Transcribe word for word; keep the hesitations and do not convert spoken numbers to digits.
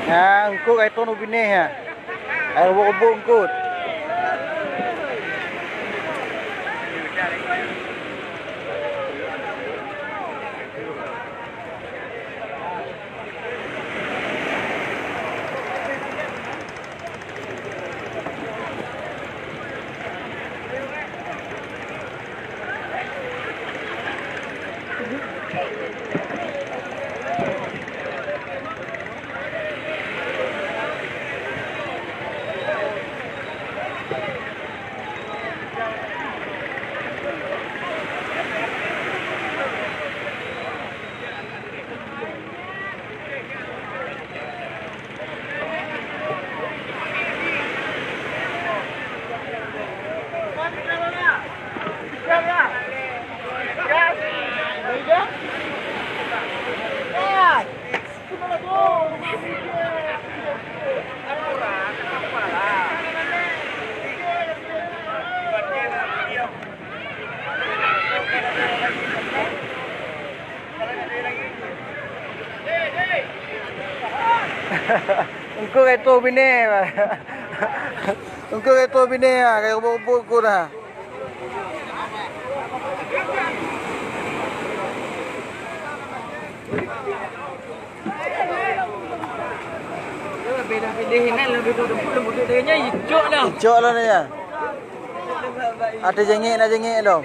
Ha, eungkôt ka itôn u binéh, ha. Hai ubuk-ubuk eungkôt. Eungkôt ka itôn u binéh. Eungkôt ka itôn u binéh, ha, ka ubuk-ubuk eungkôt, ha. Icok lah ni ya. Ada jengik nak jengik dong.